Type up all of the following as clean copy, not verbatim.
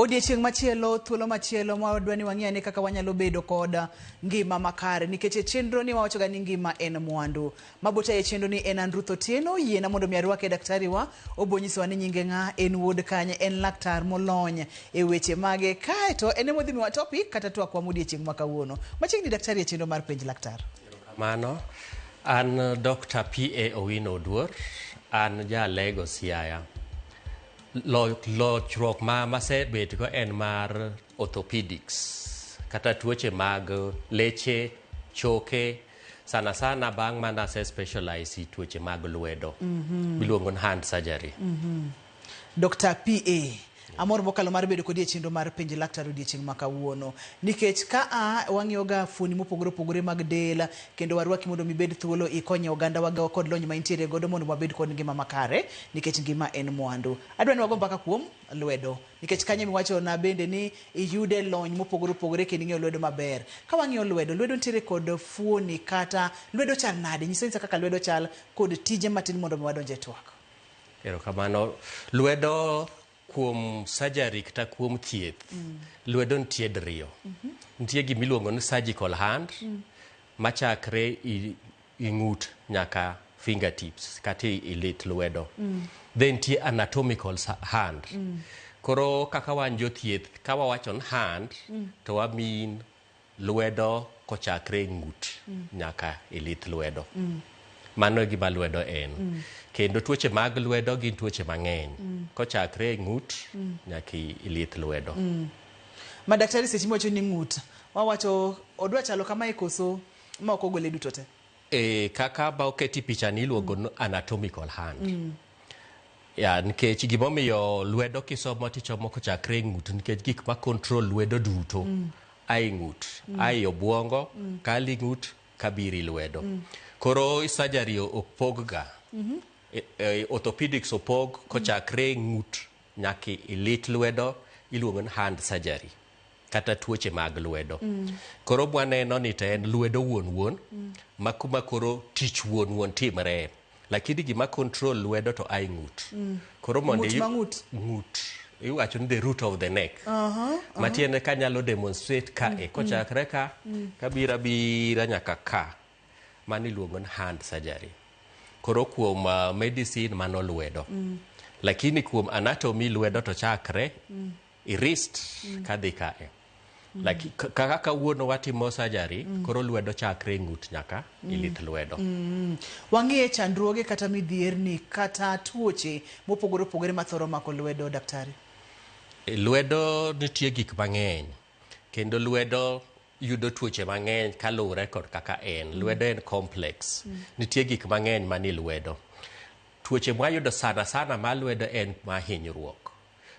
Odiechieng' machielo, thuolo machielo ma wadwa ni wang'i ane kaka wanyalo bedo kod ngima makare nikech e chenro ni wawachoga ni ngima en mwandu. Mabota e chenro ni en an Ruth Otieno, yiena mondo mi arwake daktari wa, obo nyisowa ni nyinge ng'a, en wuod kanye, en laktar molony e weche mage. Kaeto en ema odhi miwa topic kata twak wa modiechieng' ma kawuono. Machiegni daktari e chenro mar Penj Laktar. Mano, an Dr. P.A. Owino Oduor, an ja Lego Siaya. Lochruok ma masebetgo en mar orthopedics kata tuoche mag leche, choke, sana sana bang' mana ase specialize e tuoche mag lwedo miluongo ni hand surgery. Dr. PA. Amor mokalo mar bedo kodi e chenro mar Penj Laktar odiechieng' ma kawuono. Nikech ka a wang'iyo ga fuoni mopogore opogore mag del kendo warwaki mondo mi ibed thuolo ikonye oganda wa kod lony ma intiere godo mondo wabed kod ngima makare nikech ngima en mwandu. Adwa ni wago mbaka kuom lwedo nikech kanyo miwacho na bende ni iyude lony mopogore opogore kendo ing'eyo lwedo maber. Ka wang'iyo lwedo, lwedo nitiere kod fuoni kata lwedo chal nade? Nyisa nyisa kaka lwedo chal kod tije matin mondo mi wadonj e twak. Erokamano. Lwedo kuom surgery kata kuom thieth, lwedo nitie diriyo. Nitie gimiluongo ni surgical hand machakre i ng'ut nyaka fingertips kata i lith lwedo. Then nitie anatomical hand. Koro kaka wan jothieth, ka wawacho ni hand, to wa mean lwedo kochakre e ng'ut nyaka e lith lwedo. Mano e gima lwedo en. Kendo tuoche mag lwedo gin tuoche mang'eny. Kochakre e ng'ut nyaka i lith lwedo. Ma daktari seche miwacho ni ng'ut, wawacho odwa chalo kamae koso ma ok ogole duto te? E, kaka ba oketi picha ni iluongo ni anatomical hand. Ya, nikech gimomiyo lwedo kisomo tichomo kochakre e ng'ut nikech gik ma control lwedo duto ae ng'ut, ae obuongo, kali ng'ut, kabiri lwedo. Koro surgery ok pog ga. E, orthopedics opog kochakre e ng'ut nyaka i lith lwedo iluongo ni hand surgery kata tuoche mag lwedo. Koro mwaneno ni to en lwedo wuon wuon ma kuma koro tich wuon wuon timre. Lakini gima control lwedo to ae ng'ut. Koro mondo Ng'ut ma ng'ut? Ng'ut. Iwacho ni the root of the neck. Matiende kanyalo demonstrate ka e kochakre ka kabiro abira nyaka ka. Mano iluongo ni hand surgery. Koro kuom medicine mano lwedo. Lakini kuom anatomy lwedo to chakre i wrist kadhi kae. Kaka kawuono watimo surgery, koro lwedo chakre e ng'ut nyaka i lith lwedo. Wang'iye chandruoge kata midhierni kata tuoche mopogore opogore mathoro mako lwedo daktari. E lwedo nitie gik mang'eny kendo lwedo yudo tuoche mang'eny kaluwore kod kaka en. Lwedo en complex. Nitie gik mang'eny manie lwedo. Tuoche mwayudo sana sana mar lwedo en ma hinyruok.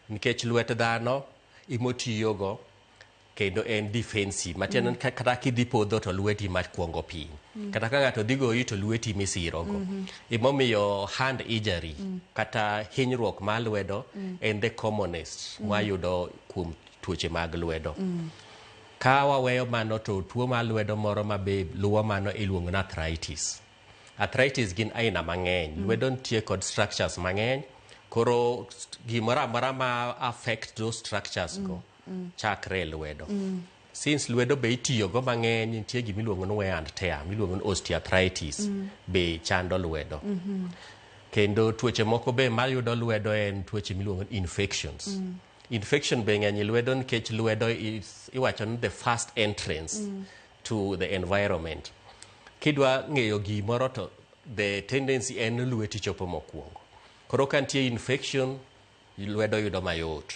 Nikech lwet dhano imotiyogo kendo en defensive. Matiende ni kata kidhi podho to lweti ma kuongo piny. Kata ka ng'ato dhi goyi to lweti misirogo. Emomiyo hand injury kata hinyruok mar lwedo en the commonest mwayudo kuom tuoche mag lwedo. Ka waweyo mano to tuo mar lwedo moro ma be luwo mano iluongo ni arthritis. Arthritis gin aina mang'eny. Lwedo nitie kod structures mang'eny. Koro gimoro amora ma affect those structures go chakre e lwedo. Since lwedo be itiyogo mang'eny, nitie gimiluongo ni wear and tear, miluongo ni osteoarthritis be chando lwedo. Kendo tuoche moko be mayudo lwedo en tuoche miluongo ni infections. Infection be ng'eny e lwedo nikech lwedo is iwacho ni the first entrance to the environment. Kidwa ng'eyo gimoro to the tendency en ni lweti chopo mokwongo. Koro ka nitie infection, lwedo yudo mayot.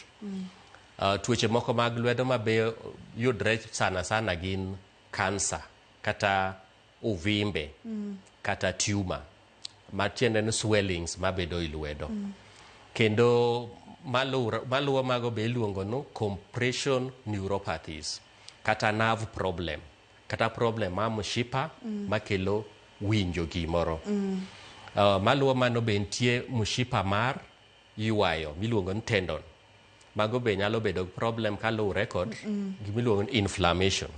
Tuoche moko mag lwedo ma be yudre sana sana gin cancer kata uvimbe kata tumor matiende ni swellings mabedo e lwedo. Kendo maluwo mago be iluongo ni compression neuropathies kata nerve problem kata problem mar mshipa makelo winjo gimoro. Maluwo mano be nitie mshipa mar ywayo miluongo ni tendon. Mago be nyalo bedo gi problem kaluwore kod gimiluongo ni inflammation.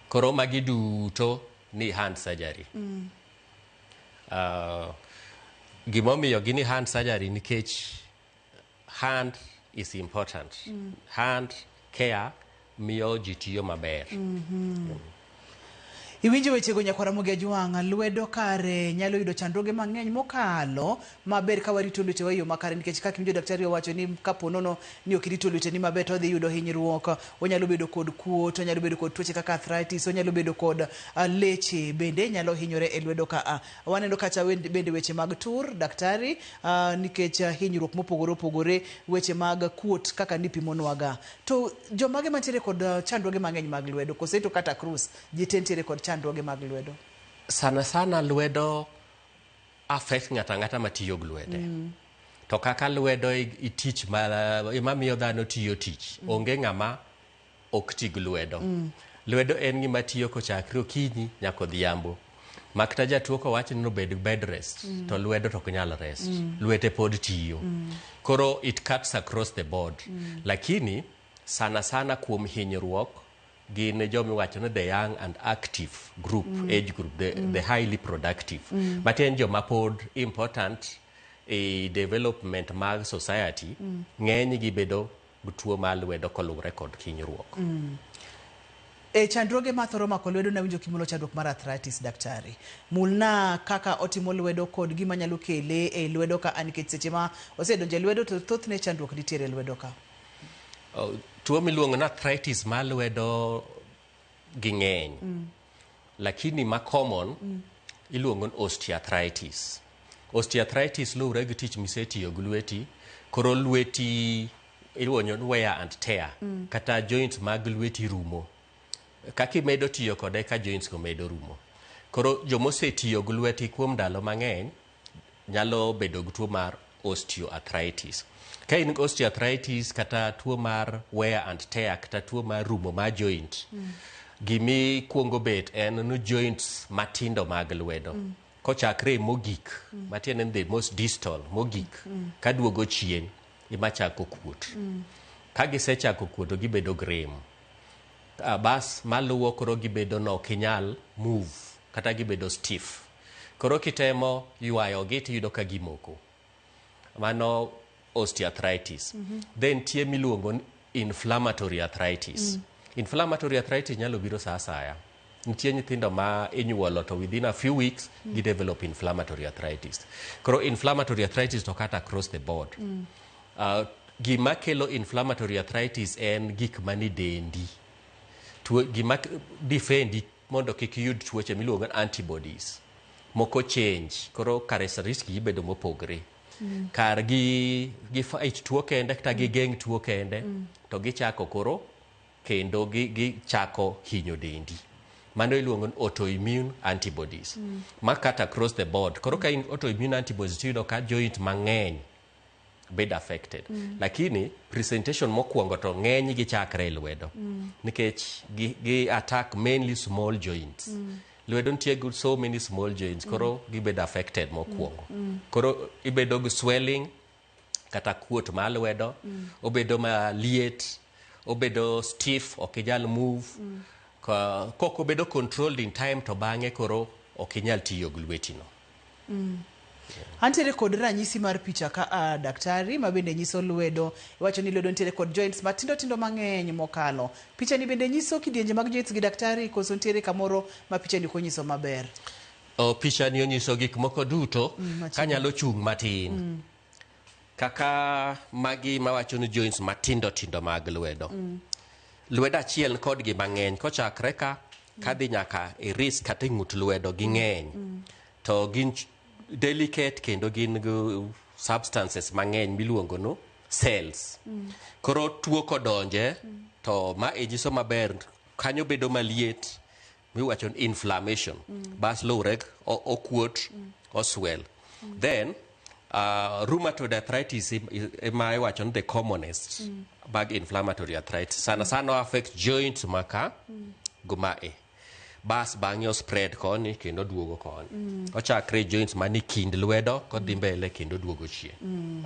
Koro magi duto ni hand surgery. Gimomiyo gini hand surgery nikech hand is important. Hand care miyo ji tiyo maber. Iwinjo wechego, nyakwara Ramogi Ajwang', lwedo kare nyalo yudo chandruoge mang'eny mokalo maber ka warito lwetewa e yo makare, nikech kaka iwinjo daktari owacho ni kapo nono ni ok irito lweteni maber to odhi yudo hinyruok, onyalo bedo kod kuot, onyalo bedo kod tuoche kaka arthritis, onyalo bedo kod leche bende nyalo hinyore e lwedo ka. Waneno kacha bende weche mag tur, daktari, nikech hinyruok mopogore opogore, weche mag kuot kaka nipimonwaga. To jomage mantiere kod chandruoge mang'eny mag lwedo, kose to kata krus ji te ntiere kod chandruoge mag lwedo? Sana sana lwedo affect ng'ato ang'ata matiyo gi lwete. To kaka lwedo i tich ma ema miyo dhano tiyo tich, onge ng'ama ok ti gi lwedo. Lwedo en gima tiyo kochakre okinyi nyaka odhiambo. Makata jatuo kowach ni obed bed rest, to lwedo to ok nyal rest. Lwete pod tiyo. Koro it cuts across the board. Lakini sana sana kuom hinyruok gin jomiwacho ni the young and active group, age group, the highly productive. Matiende joma pod important e development mag society, ng'eny gi bedo gi tuo mar lwedo koluwore kod hinyruok. E chandruoge mathoro mako lwedo, nawinjo kimulo chandruok mar arthritis, daktari. Mulna kaka otimo lwedo kod gima nyalo kele e lwedo ka, nikech seche ma osedonjo e lwedo to thothne chandruok nitiere e lwedo ka. Oh, tuo miluongo ni arthritis mar lwedo gi ng'eny. Lakini ma common iluongo ni osteoarthritis. Osteoarthritis luwore gi tich misetiyo gi lweti, koro lweti iluongo ni wear and tear, kata joints mag lweti rumo. Kaka imedo tiyo kode ka joints go medo rumo. Koro jomosetiyo gi lweti kuom ndalo mang'eny nyalo bedo gi tuo mar osteoarthritis. Ka in gi osteoarthritis kata tuo mar wear and tear kata tuo mar rumo mar joint, gimi kuongo bet en ni joints matindo mag lwedo. Kochakre mogik, matiende ni the most distal mogik, kaduogo chien ema chako kuot. Ka gisechako kuot to gibedo gi rem. Bas maluwo koro gibedo no ok inyal move kata gibedo stiff. Koro kitemo ywayogi tiyudo ka gimoko. Mano osteoarthritis. Then nitie miluongo ni inflammatory arthritis. Inflammatory arthritis nyalo biro sa asaya. Nitie nyithindo ma inyuolo to within a few weeks gi develop inflammatory arthritis. Koro inflammatory arthritis to kata across the board. Gima kelo inflammatory arthritis en gik mani dendi. Tuo, gima defendi mondo kik iyud tuoche miluongo ni antibodies. Moko change, koro characteristics gi bedo mopogre. Kar gi fight tuo kende kata gi geng' tuo kende, to gichako koro kendo gi chako hinyo dendi. Mano iluongo ni autoimmune antibodies. Ma cut across the board. Koro ka in autoimmune antibodies tiyudo ka joint mang'eny bed affected. Lakini presentation mokwongo to ng'eny gi chakre e lwedo. Nikech gi attack mainly small joints. Lwedo nitie gi so many small joints, koro gibedo affected mokwongo. Koro ibedo gi swelling kata kuot mar lwedo, obedo maliet, obedo stiff, ok inyal move. Kok obedo controlled in time to bang'e koro ok inyal tiyo gi lweti no. Antiere kod ranyisi mar picha ka a daktari ma bende nyiso lwedo. Iwacho ni lwedo nitiere kod joints matindo tindo mang'eny mokalo. Picha ni bende nyiso kidienje mag joints gi, daktari, koso nitiere kamoro ma picha ni ok onyiso maber? O, picha ni onyiso gik moko duto. Machiegni. Kanyalo chung' matin. Kaka magi mawacho ni joints matindo tindo mag lwedo. Lwedo achiel kod gi mang'eny kochakre ka kadhi nyaka e wrist kata e ng'ut lwedo ging'eny. To gin delicate kendo gin gi substances mang'eny miluongo no cells. Koro tuo kodonje to ma e nyiso maber kanyo bedo maliet miwacho ni inflammation. Bas luwre okuot, oswell. Then rheumatoid arthritis ema iwacho ni the commonest mag inflammatory arthritis. Sana sana o affect joints maka go mae. Bas bang'e o spread koni kendo duogo koni. Ochakre e joints mani kind lwedo kodhi mbele kendo duogo chien.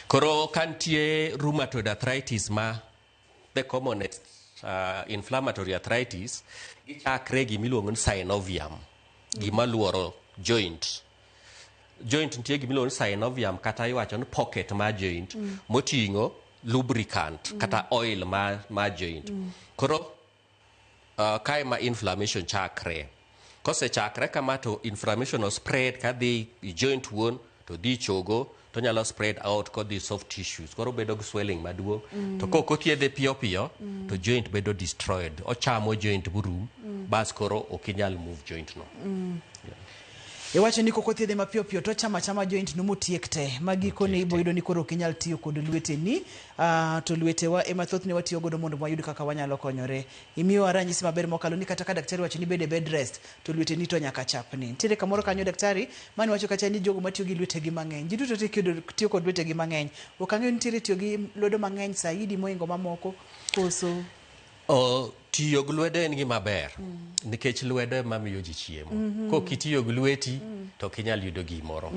Koro ka nitie rheumatoid arthritis ma the commonest inflammatory arthritis, gichakre gimiluongo ni synovium, gima luoro joint. Joint nitie gimiluongo ni synovium kata iwacho ni pocket mar joint moting'o lubricant kata oil ma joint. Koro kae ma inflammation chakre. Kosechakre kama to inflammation o spread kadhi i joint wuon to dhi chogo to nyalo spread out kodhi soft tissues. Koro bedo gi swelling maduong'. To kok othiedhe piyo piyo to joint bedo destroyed. Ochamo joint burum, bas koro ok inyal move joint no. Iwacho ni kok othiedhe mapiyo piyo to chama chama joint no motiek te. Ma gikone ibo yudo ni koro ok inyal tiyo kod lweteni, to lwetewa ema thothne watiyo godo mondo wayud kaka wanyalo konyore. Imiyowa ranyisi maber mokalo ni kata ka daktari wacho ni bed e bed rest to lweteni to nyaka chapni. Nitiere kamoro kanyo daktari mane wacho kacha ni jogo matiyo gi lwetegi mang'eny. Ji duto te tiyo kod lwetegi mang'eny. Ok ang'eyo ni nitiere tiyo gi lwedo mang'eny saidi mohingo mamoko koso? Tiyo gi lwedo en gima ber nikech lwedo ema miyo ji chiemo. Kok itiyo gi lweti to ok inyal yudo gimoro.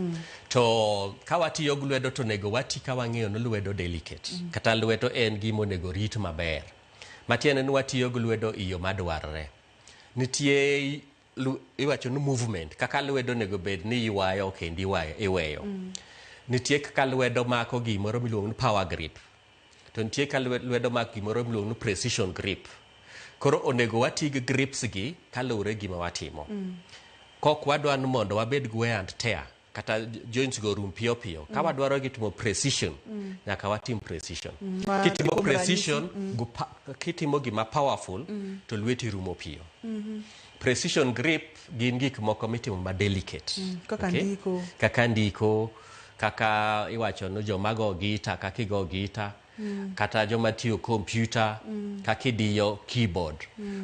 To ka watiyo gi lwedo to onego wati ka wang'eyo ni lwedo delicate. Kata lwedo en gima onego rit maber. Matiende ni watiyo gi lwedo e yo madwarre. Nitie iwacho ni movement kaka lwedo onego bed ni ywayo kendo iweyo. Nitie kaka lwedo mako gimoro miluongo ni power grip. To nitie ka lwedo mako gimoro miluongo ni precision grip. Koro onego wati gi grips gi kaluwore gi gima watimo. Kok wadwa ni mondo wabed gi wear and tear kata joints go rum piyo piyo. Ka wadwaro gi timo precision, nyaka watim precision. Kitimo precision, kitimo gima powerful, to lweti rumo piyo. Precision grip gin gik moko mitimo ma delicate. Kaka ndiko. Kaka ndiko, kaka iwacho ni joma go gita, kaka igo gita, kata joma tiyo computer, kaka idiyo keyboard.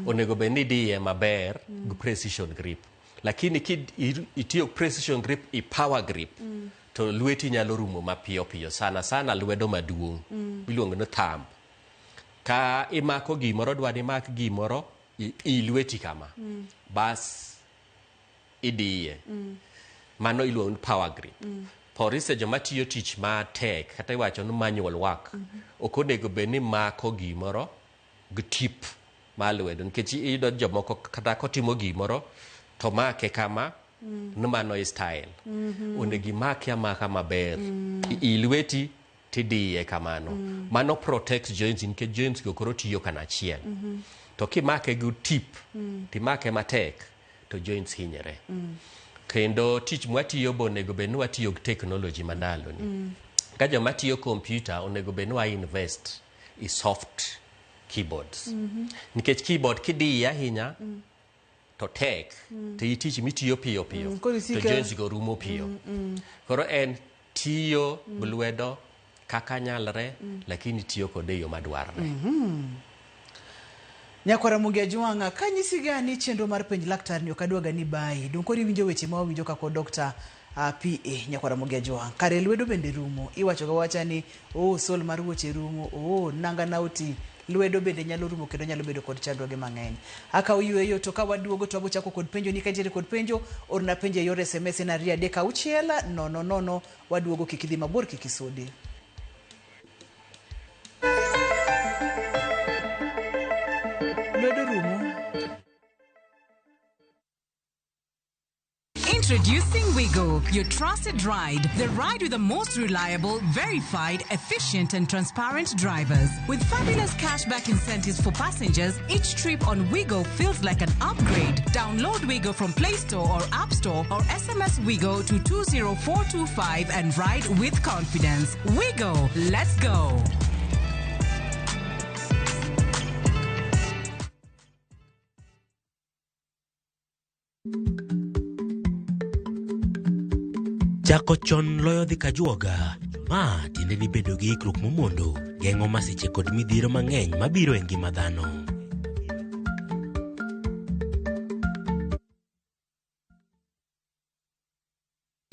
Onego bed ni idiye maber gi precision grip. Lakini itiyo precision grip i power grip, to lweti nyalo rumo mapiyo piyo, sana sana lwedo maduong' miluongo ni thumb. Ka imako gimoro, dwa ni imak gimoro i lweti kama, bas idiye. Mano iluongo ni power grip. Polise joma tiyo tich matek kata iwacho ni manual work, ok onego bed ni mako gimoro gi tip mar lwedo, nikech iyudo jomoko kata kotimo gimoro to make kama, ni mano e style. Onego imake amaka maber. I lweti tidiye kamano. Mano protect joints nikech joints go koro tiyo kanachiel. To kimake gi tip, timake matek, to joints hinyore. Kendo tich mwatiyo bo onego bed ni watiyo gi technology mandalo ni. Ka joma tiyo computer onego bed ni wa invest i soft keyboards. Nikech keyboard kidiye ahinya, to tek, to itich mitiyo piyo piyo, to joints go rumo piyo. Koro en tiyo gi lwedo kaka nyalre, lakini tiyo kode e yo madwarre. Nyakwara Ramogi Ajwang'a, kanyisi ga ni chenro mar penj laktar ni ok adwa ga ni bayi. Dong koro iwinjo weche ma wawinjo ka kod Dr. PA Nyakwara Ramogi Ajwang'. Kare lwedo bende rumo. Iwacho ga wacha ni oh, sol mar wuoche rumo, oh, nanga na oti. Lwedo bende nyalo rumo kendo nyalo bedo kod chandruoge mang'eny. Akaw yweyo to ka waduogo to wabochako kod penjo ni ka nitiere kod penjo, orna penjo e yor SMS en 236 0 0. Waduogo, kik idhi mabor, kik isudi. Lwedo rumo. Introducing Wigo, your trusted ride. The ride with the most reliable, verified, efficient, and transparent drivers. With fabulous cashback incentives for passengers, each trip on Wigo feels like an upgrade. Download Wigo from Play Store or App Store or SMS Wigo to 20425 and ride with confidence. Wigo, let's go. Chako chon loyo dhi kajuoga. Ma tiende ni bedo gi ikruok momondo geng'o masiche kod midhiero mang'eny mabiro e ngima dhano.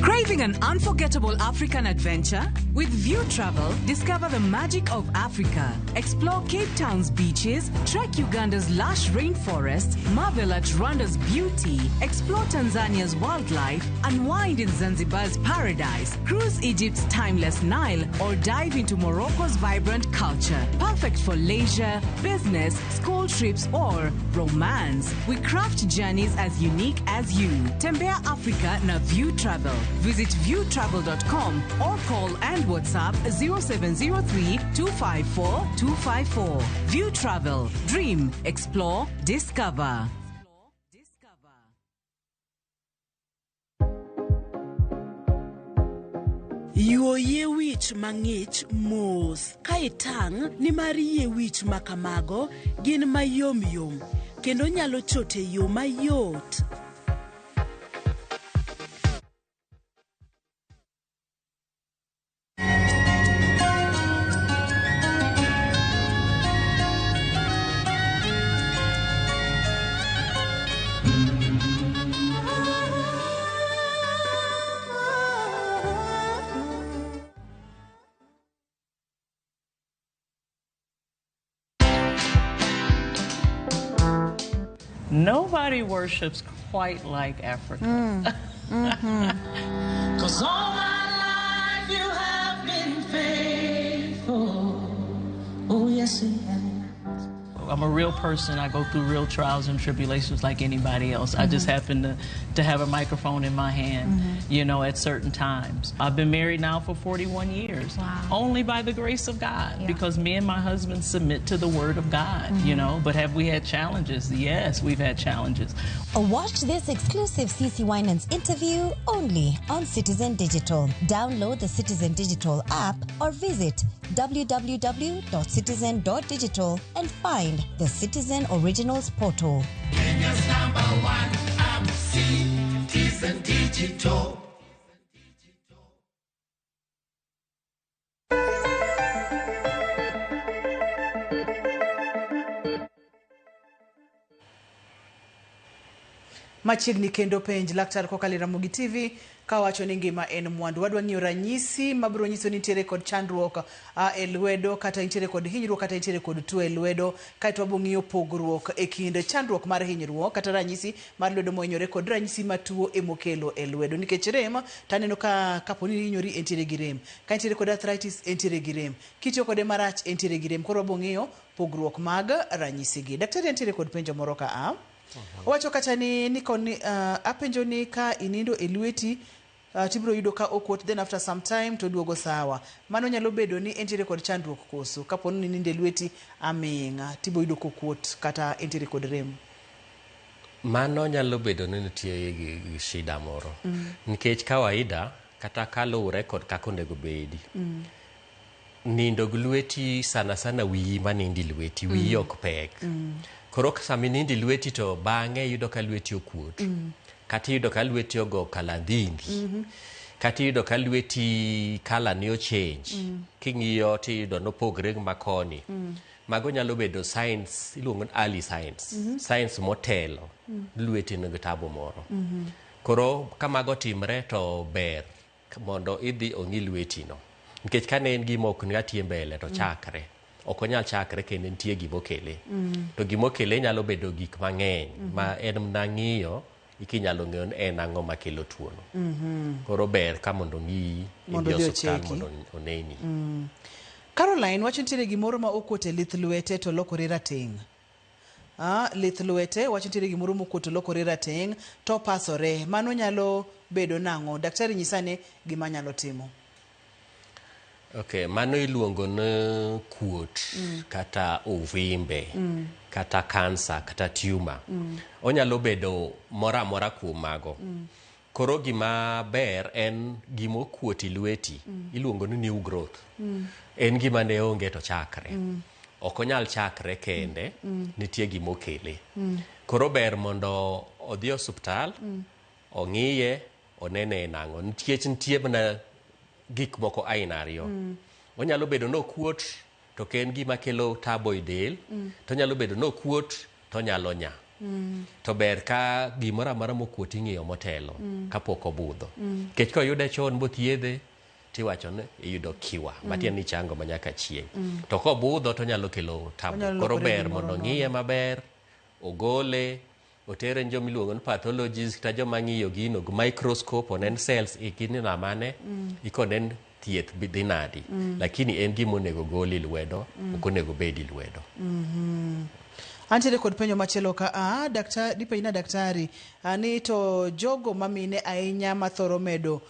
Craving an unforgettable African adventure? With View Travel, discover the magic of Africa. Explore Cape Town's beaches, trek Uganda's lush rainforests, marvel at Rwanda's beauty, explore Tanzania's wildlife, unwind in Zanzibar's paradise, cruise Egypt's timeless Nile, or dive into Morocco's vibrant culture. Perfect for leisure, business, school trips, or romance. We craft journeys as unique as you. Tembea Africa na View Travel. Visit Visit viewtravel.com or call and WhatsApp 0703 254 254. View Travel. Dream, explore, discover. Yuo yie wich mang'ich mos ka itang' nimar yie wich ma kamago gin mayom yom kendo nyalo chot e yo mayot. Nobody worships quite like Africa. Cause all my life you have been faithful. Oh, yes, you have. I'm a real person. I go through real trials and tribulations like anybody else. I just happen to have a microphone in my hand, you know, at certain times. I've been married now for 41 years. Wow. Only by the grace of God, Yeah. because me and my husband submit to the word of God, you know. But have we had challenges? Yes, we've had challenges. Watch this exclusive CC Winans interview only on Citizen Digital. Download the Citizen Digital app or visit www.citizen.digital and find the Citizen Originals portal. Kenya's number one app, Citizen Digital. Machiegni kendo penj laktar kokalo e Ramogi TV kawacho ni ngima en mwandu. Wadwa ng'iyo ranyisi mabiro nyiso ni nitiere kod chandruok e lwedo kata nitiere kod hinyruok kata nitiere kod tuo e lwedo. Kaeto wabo ng'iyo pogruok e kind chandruok mar hinyruok kata ranyisi mar lwedo mohinyore kod ranyisi ma tuo emokelo e lwedo. Nikech rem taneno ka kapo ni ihinyori entiere gi rem, ka nitiere kod arthritis entiere gi rem, kitiyo kode marach entiere gi rem. Koro wabo ng'iyo pogruok mag ranyisi gi. Daktari entiere kod penjo moro ka a. Owacho kacha ni nikoni apenjo ni ka inindo e lweti tibiro yudo ka okuot, then after some time to duogo sawa. Mano nyalo bedo ni entiere kod chandruok koso kapo ni inindo e lweti aming'a tibo yudo kokuot kata entiere kod rem. Mano nyalo bedo ni nitie gi shida moro. Nikech kawaida kata kaluwore kod kaka onego bedi. Nindo gi lweti sana sana wiyi manindi lweti, wiyi ok pek. Koro sama inindi lweti to bang'e iyudo ka lweti okuot. Kata iyudo ka lweti ogo kalandhindi. Kata iyudo ka lweti colour ne ochange. King'iyo tiyudo nopogre gi makoni. Mago nyalo bedo signs, iluongo ni early signs. Signs motelo, lweti nigi tabu moro. Koro ka mago timre to ber mondo idhi ong'i lweti no. Nikech kane en gima ok ng'ati mbele to chakre. Ok onyal chakre kendo nitie gimokele. To gimokele nyalo bedo gik mang'eny ma en mana ng'iyo ikinyalo ng'eyo ni en ang'o makelo tuono. Koro ber ka mondo ong'iyi Mondo idhi odhi osuptal ocheki. mondo oneni. Caroline wacho nitiere gimoro ma okuot e lith lwete to lokore rateng'. Lith lwete wacho nitiere gimoro mokuot to lokore rateng' to pasore. Mano nyalo bedo nang'o? Daktari nyisa ne gima nyalo timo. Okay, mano iluongo ni kuot kata uvimbe kata kansa kata tumor. Onyalo bedo moro amora kuom mago. Koro gima ber en gima okuot e lweti iluongo ni new growth. En gima ne onge to chakre. Ok onyal chakre kende, nitie gima okele. Koro ber mondo odhi osuptal, ong'iye, onene en ang'o. Nikech nitie mana gik moko aina ariyo. Onyalo bedo ni okuot to ok en gima kelo tabo e del, to onyalo bedo ni okuot to onyalo nya. To ber ka gimoro amora mokuot ing'iyo motelo kapok obudho. Nikech koyude chon bothiedhe, tiwacho ni iyudo cure, matiende ni ichango manyaka chieng'. To kobudho to onyalo kelo tabu. Onyalo Koro lokore ber gimoro mondo nono. ng'iye maber, ogole, otere ne joma iluongo ni pathologist kata joma ng'iyo gino gi microscope onen cells igi ni namane, ikonen thieth dhi nadi. Lakini en gima onego gol e lwedo, ok onego bed e lwedo. Antiere kod penjo machielo ka a daktari dipenj na daktari ni to jogo mamine ahinya mathoro medo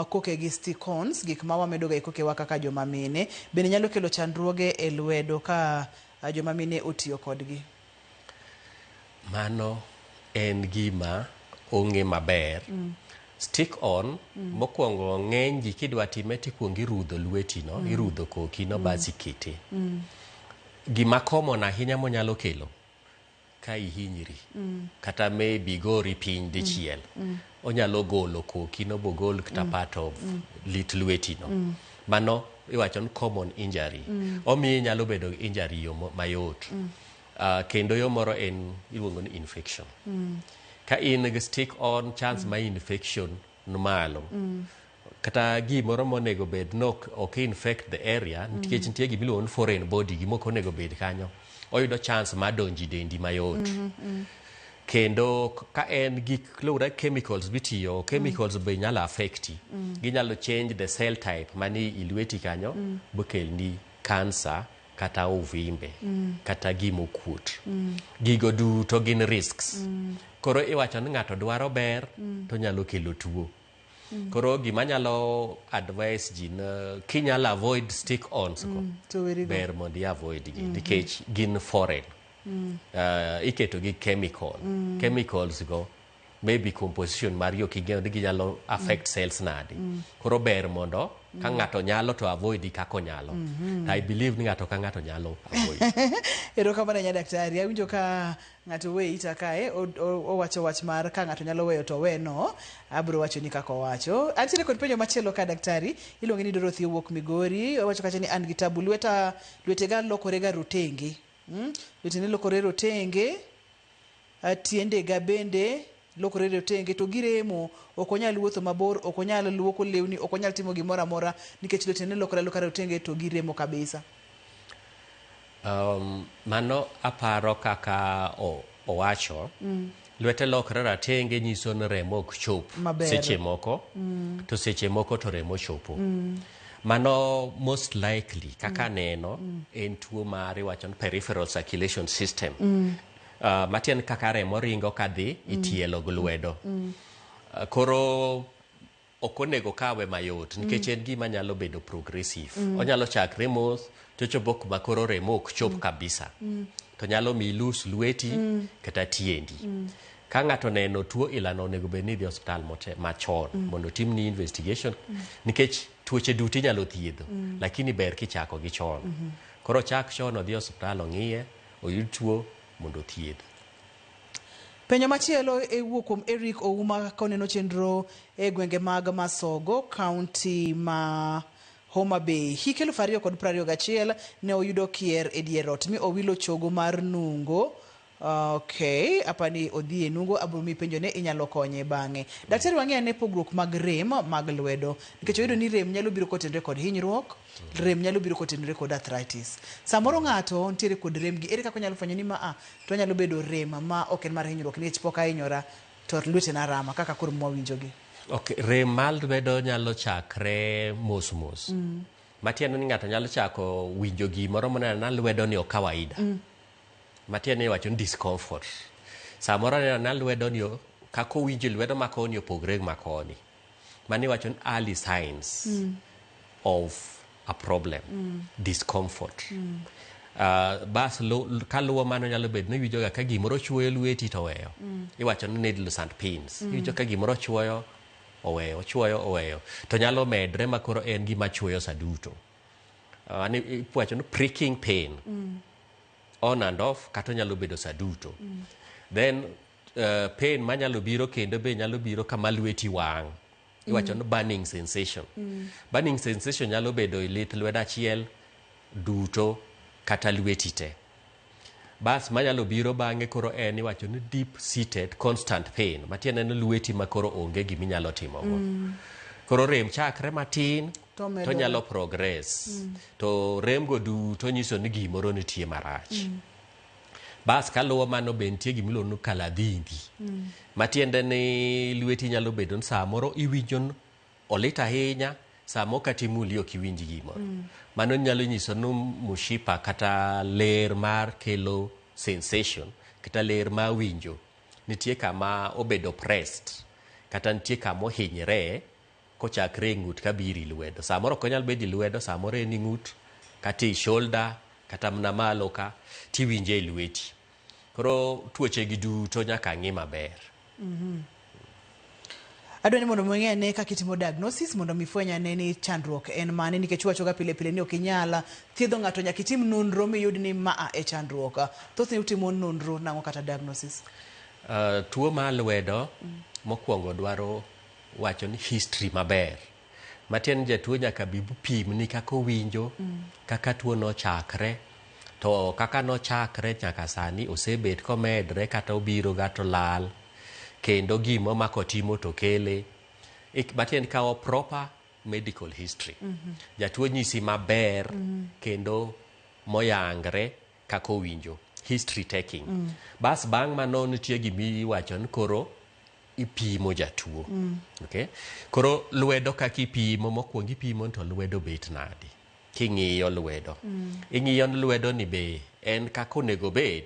koke gi stick-ons, gik ma wamedoga e kokewa kaka joma mine, bende nyalo kelo chandruoge e lwedo ka joma mine otiyo kodgi? Mano en gima ong'e maber. Stick on, mokwongo ng'eny ji kidwa time tikuongo irudho lweti no, irudho koki no bas ikete. Gima common ahinya monyalo kelo ka ihinyri kata maybe gori piny dichiel, onyalo golo koki no bogol kata part of lit lweti no. Mano iwacho ni common injury. Omiyo inyalo bedo gi injury yo mayot. Kendo yo moro en iluongo ni infection. Ka in gi stick on, chance ma infection ni malo. Kata gimoro monego bed ni ok infect the area, nikech nitie gimiluongo ni foreign body, gima ok onego bed kanyo. Oyudo chance mar donjo e dendi mayot. Kendo ka en gik luwore chemicals mitiyo, chemicals be nyalo affecti. Ginyalo change the cell type mani i lweti kanyo, bokelni cancer kata uvimbe kata gimokuot. Gigo duto gin risks. Koro iwacho ni ng'ato dwaro ber to nyalo kelo tuo. Koro gima nyalo advise ji na kinyalo avoid stick ons go, to weri go. Ber mondo i avoid gi nikech gin foreign. Iketo gi chemical. Chemicals go maybe composition margi ok ing'eyo ni ginyalo affect cells nade. Koro ber mondo ka ng'ato nyalo to avoid gi kaka onyalo. To I believe ni ng'ato ka ng'ato nyalo avoid. Erokamano ahinya, daktari. Awinjo ka ng'ato we ita kae owacho wach mar ka ng'ato nyalo weyo to we no. Abiro wacho ni kaka owacho. Antiere kod penjo machielo ka, daktari. Iluonge ni Dorothy, owuok Migori. Owacho kacha ni an gi tabu lweta, lwetega lokore ga rotenge. Lwetene lokore rotenge. Tiendega bende lokore rotenge to giremo, ok onyal wuotho mabor, ok onyal luoko lewni, ok onyal timo gimoro amora nikech lwetene lokore aloka rotenge to giremo kabisa. Mano aparo kaka owacho. Lwete lokre ratenge nyiso ni remo ok chop maber. Seche moko to seche moko to remo chopo. Mano most likely kaka neno en tuo mar iwacho ni peripheral circulation system. Matiende kaka remo ringo kadhi e tielo gi lwedo. Koro ok onego kawe mayot nikech en gima nyalo bedo progressive. Onyalo chakre mos to chopo kuma koro remo ok chop kabisa. To nyalo miyi lose lweti kata tiendi. Ka ng'ato oneno tuo ilano, onego bed ni idhi e osiptal machon mondo otimni investigation nikech tuoche duto inyalo thiedho, lakini ber kichako gi chon. Koro chak chon, odhi e osiptal, ong'iye, oyud tuo mondo othiedh. Penjo machielo e wuok kuom Eric Ouma koneno chenro e gwenge mag Masogo, kaunti ma Homa Bay. Hik 2021 ne oyudo kier e dier ot mi owilo chogo mar nungo. Okay, apani odhi e nungo, abiro miyi penjo ne inyalo konye bang'e. Daktari, wang'e ane pogruok mag rem mag lwedo. Nikech oyudo ni rem nyalo biro kotenore kod hinyruok, rem nyalo biro kotenore kod arthritis. Samoro ng'ato nitiere kod rem gi, ere kaka onyalo fwenyo ni ma a to onyalo bedo rem ma ok en mar hinyruok nikech pok ahinyora to lwetena rama kaka koro mwawinjogi? Ok, rem mar lwedo nyalo chakre mos mos. Matiende ni ng'ato nyalo chako winjo gimoro moneno na lwedo ni ok kawaida. Matiende ni iwacho ni discomfort. Samoro oneno na lwedo ni kaka owinjo lwedo ma koni opogre gi ma koni. Mano iwacho ni early signs of a problem. Discomfort. Bas kaluwo mano nyalo bedo ni iwinjo ga ka gimoro chuoyo lweti to oweyo. Iwacho ni needles and pins. Iwinjo ka gimoro chuoyo oweyo, chuoyo oweyo. To nyalo medre ma koro en gima chuoyo sa duto. Iwacho ni pricking pain. On and off kata onyalo bedo sa duto. Then pain manyalo biro kendo be nyalo biro kama lweti wang'. Iwacho ni burning sensation. Burning sensation nyalo bedo e lith lwedo achiel duto kata lweti te. Bas manyalo biro bang'e koro en iwacho ni deep seated constant pain. Matiende ni lweti ma koro onge giminyalo timogo. Koro rem chakre matin To medore. To nyalo progress. To rem go duto nyiso ni gimoro nitie marach. Bas kaluwo mano be nitie gimiluongo ni kaladhindhi. Matiende ni lweti nyalo bedo ni samoro iwinjo ni olit ahinya, samo kata imuli ok iwinj gimoro. Mano nyalo nyiso ni mushipa kata ler mar kelo sensation. kata ler ma winjo nitie kama obedo pressed kata nitie kama ohinyre kochakre e ng'ut kabiro e lwedo. Samoro ok onyal bedo e lwedo, samoro en e ng'ut kata e shoulder kata mana malo ka tiwinje e lweti. Koro tuoche gi duto nyaka ng'i maber. Adwa ni mondo mi ung'e ane kaka itimo diagnosis mondo mi ifweny ane ni chandruok en mane, nikech iwacho ga pile pile ni ok inyal thiedho ng'ato nyaka itim nonro miyud ni maa e chandruok. Thothne utimo nonro nang'o kata diagnosis? Tuo mar lwedo mokwongo dwaro wacho ni history maber. Matiende ni jatuo nyaka bi pimni kaka owinjo, kaka tuo nochakre, to kaka nochakre nyaka sani osebet komedre kata obiro ga to lal, kendo gima omako timo to kele. Matiende ni kawo proper medical history. Jatuo nyisi maber kendo moyangre kaka owinjo. History taking. Bas bang' mano nitie gimiwacho ni koro ipimo jatuo. Okay? Koro lwedo kaka ipimo, mokwongo ipimo ni to lwedo bet nadi. King'iyo lwedo. Ing'iyo ni lwedo ni be en kaka onego bed.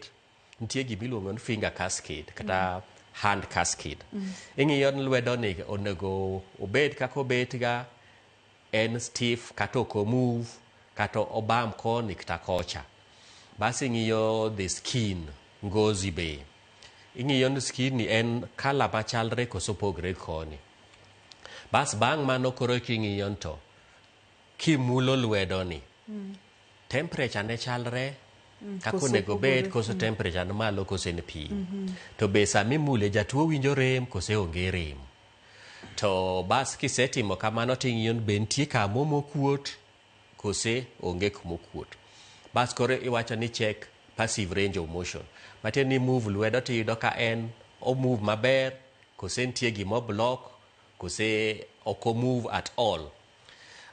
Nitie gimiluongo ni finger cascade kata hand cascade. Ing'iyo ni lwedo ni onego obed kaka obet ga, en stiff kata ok omove kata obam koni kata kocha. Bas ing'iyo the skin, ngozi be. Ing'iyo ni skin ni en colour machalre koso opogre koni. Bas bang' mano koro king'iyo ni to kimulo lwedo ni temperature ne chalre kaka koso onego bed opogore. Koso temperature ni malo koso en piny. To be samimule jatuo winjo rem kose onge rem. To bas kisetimo kamano ting'iyo ni be nitie kamo mokuot kose onge kumokuot. Bas koro iwacho ni check passive range of motion. Matiende ni move lwedo tiyudo ka en o move maber kose nitie gimo block kose ok o move at all.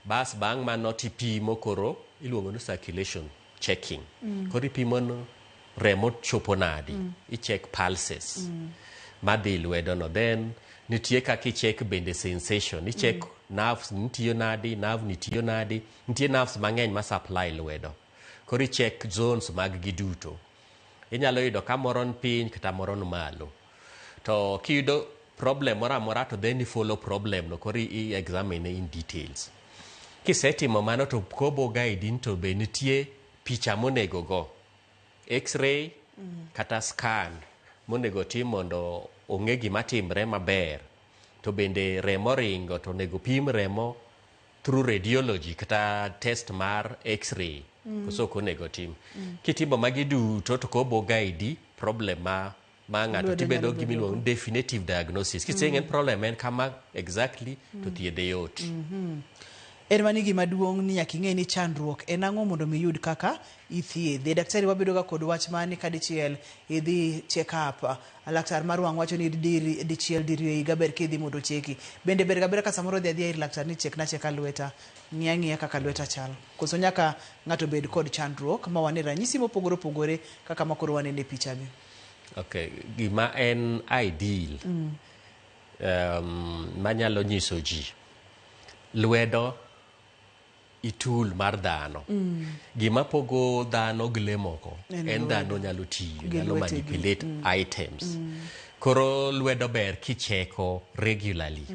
Bas bang' mano tipimo koro iluongo ni circulation checking. Koro ipimo ni remo chopo nadi. I-check pulses madhi e lwedo no. Then nitie kaka i-check bende sensation. I-check nerves ni tiyo nadi, nerve ni tiyo nadi. Nitie nerves mang'eny ma supply lwedo. Koro i-check zones mag gi duto. Inyalo yudo ka moro ni piny kata moro ni malo. To kiyudo problem moro amora to then i follow problem no koro i examine in details. Kisetimo mano to kobo guide ni to be nitie picha monego go. X-ray kata scan monego tim mondo ong'e gima timre maber. To bende remo ringo to onego pim remo through radiology kata test mar x-ray koso ok onego tim. Kitimo magi duto to kobo guide problem ma ng'ato Lwedo tibedo nyalo gi miluongo ni bedogo. Definitive diagnosis. Kiseng'e ni problem en kama exactly to thiedhe yot. En mani gima duong' ni nyaka ing'e ni chandruok en ang'o mondo mi iyud kaka ithiedhe. Daktari, wabedo ga kod wach mani ka dichiel idhi check up. Laktar mar wang' wacho ni diri, dichiel diriyo e higa ber kidhi mondo ocheki. Bende ber ga bera ka samoro dhi adhiya ir laktar ni chekna cheka lweta, ng'i ang'iya kaka lweta chal. Koso nyaka ng'ato bed kod chandruok ma wane ranyisi mopogore opogore kaka ma koro waneno e picha gi. Okay, gima en ideal manyalo nyiso ji lwedo itul mar dhano. Gima pogo dhano gi lee moko En en lwedo. Dhano nyalo tiyo, Gi nyalo lwetegi. manipulate items. Koro lwedo ber kicheko regularly.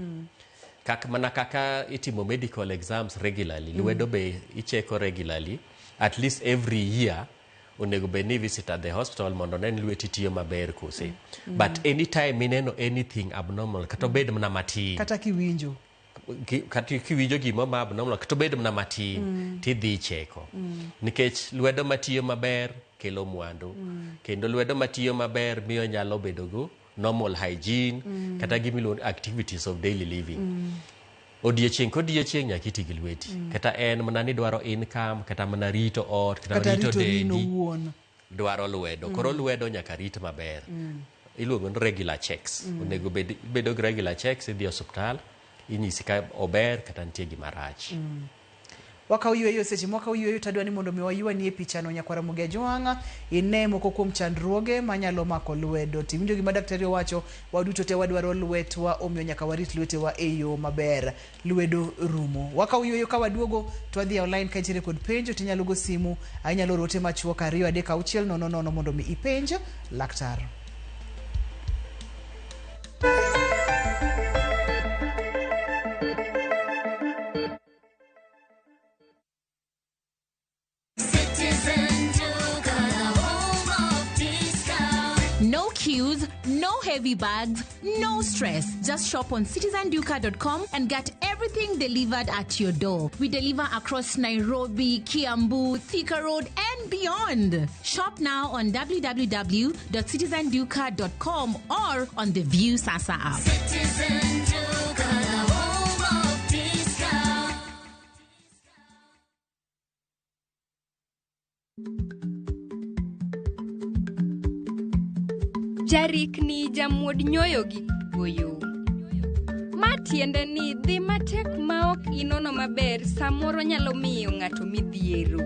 Kak, mana kaka itimo medical exams regularly, lwedo be icheko regularly, at least every year onego bed ni visit at the hospital mondo one ni lweti tiyo maber kose. But anytime mineno anything abnormal, kata obed mana matin, Kata kiwinjo. Kata kiwinjo gima ma abnormal, kata obed mana matin, tidhi cheko. Nikech lwedo matiyo maber kelo mwandu. Kendo lwedo matiyo maber miyo nyalo bedo go normal hygiene, kata gimiluongo ni activities of daily living. Odiechieng' kodiechieng' nyaka iti gi lweti. Kata en mana ni dwaro income, kata mana rito ot, kata, Kata rito rito rino dendi, wuon. Dwaro lwedo. Koro lwedo nyaka rit maber. Iluongo ni regular checks. Onego bed bedo gi regular checks, idhi e osiptal, inyisi ka ober kata nitie gima rach. Wakaw yueyo seche mwakaw yueyo to adwa ni mondo mi waywanie pichano nyakwar Ramogi Ajwang' ine moko kuom chandruoge manyalo mako lwedo. Tiwinjo gima daktari owacho, waduto te wadwaro lwetwa omiyo nyaka warit lwetewa e yo maber. Lwedo rumo. Wakaw yueyo ka waduogo to wadhi e online ka intiere kod penjo tinyalo go simu, inyalo oro ote machuok 2 3 6 0 0 mondo mi ipenj laktar. Citizen Duka, the home of discount. No queues, no heavy bags, no stress. Just shop on citizenduka.com and get everything delivered at your door. We deliver across Nairobi, Kiambu, Thika Road, and beyond. Shop now on www.citizenduka.com or on the View Sasa app. Citizen Duka, the home of discount. Jarikni jamuod nyoyo gi goyo. Ma tiende ni dhi matek maok inono maber samoro nyalo miyo ng'ato midhiero.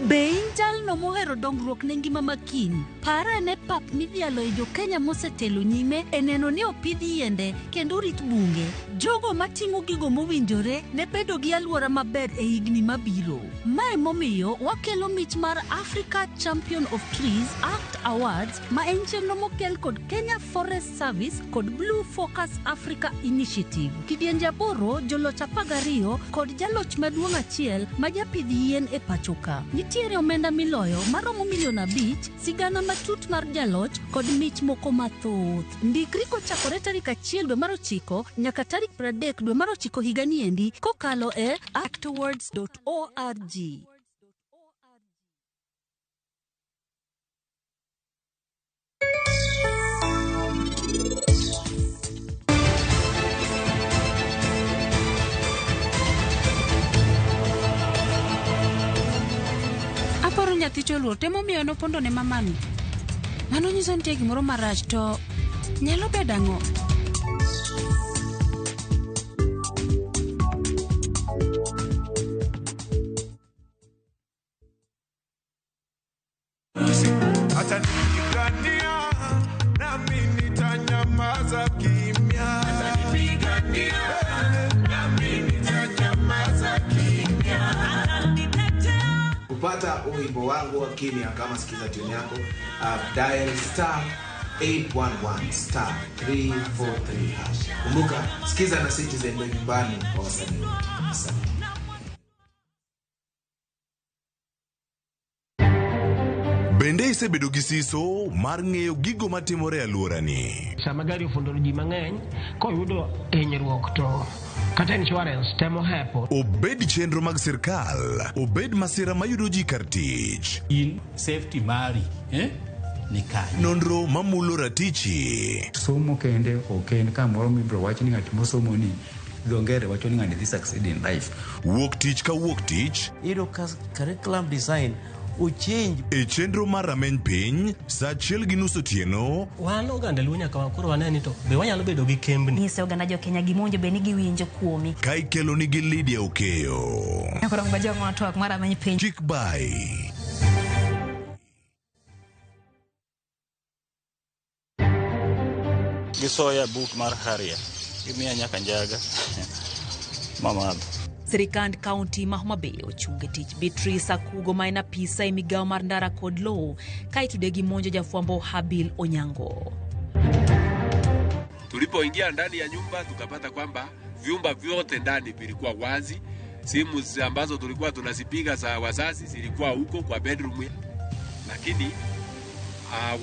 Be in jalno mohero dongruok ne ngima ma kiny? Par ane pap midhialo e jokenya mosetelo nyime e neno ni opidh yiende kendo orit bunge. Jogo mating'o gigo mowinjore ne bedo gi alwora maber e higni mabiro. Mae momiyo wakelo mich mar Africa Champion of Trees Act Awards ma en chenro mokel kod Kenya Forest Service kod Blue Focus Africa Initiative. Kidienje aboro, joloch 12 kod jaloch maduong' achiel ma japidh yien e pacho ka. Nitiere omenda miloyo maromo milion 5, sigana matut mar jaloch kod mich moko mathoth. Ndikri kochakore tarik 1 dwe mar 9 nyaka tarik 30 dwe mar 9 higani endi kokalo e actawards.org. Aparo nyathi choluor temo miyo nopondo ne mamani. Mano nyiso nitie gimoro marach to nyalo bedo ang'o? Atanipigania nami nitanyamaza kimya. Atanipigania nami nitanyamaza kimya. Kupata wimbo wangu wa kimya kama sikiza tune yako, dial star 811 star 343 hash. Kumbuka sikiza na Citizen ndio nyumbani kwa wasanii wote. Asante. Bende isebedo gi siso mar ng'eyo gigo matimore e alworani? Sama gari ofundo ji mang'eny koyudo hinyruok to kata insurance temo hepo. Obed chenro mag sirkal, obed masira mayudo ji kar tich. In safety mari, ni kanye? Nonro mamulo ratichi. Somo kende ok en kamoro mibiro wach ni ng'at mosomo ni dho ngere wacho ni ng'ani dhi succeed in life. Wuok tich ka wuok tich. Iyudo ka curriculum design ochange. E chenro mar rameny piny, saa 1:30 otieno. Wan oganda Luo nyaka koro wane ni to be wanyalo bedo gi kembni. Nyiso oganda jo Kenya gima owinjo bed ni giwinjo kuomi. Ka ikelo nigi Lydia Okeyo. Koro ngojong'o twak mar rameny piny. Kik bai. Gisoya but mar Harrier, gimiya nyaka njaga mamadho. Sirikand kaunti ma Homa Bay ochung' e tich Beatrice Akugo ma en apisa e migawo mar ndara kod lowo ka itude gi monjo jafwambo Habil Onyango. Tulipoingia ndani ya nyumba tukapata kwamba vyumba vyote ndani vilikuwa wazi, simu ambazo tulikuwa tunazipiga za wazazi zilikuwa huko kwa bedroom, lakini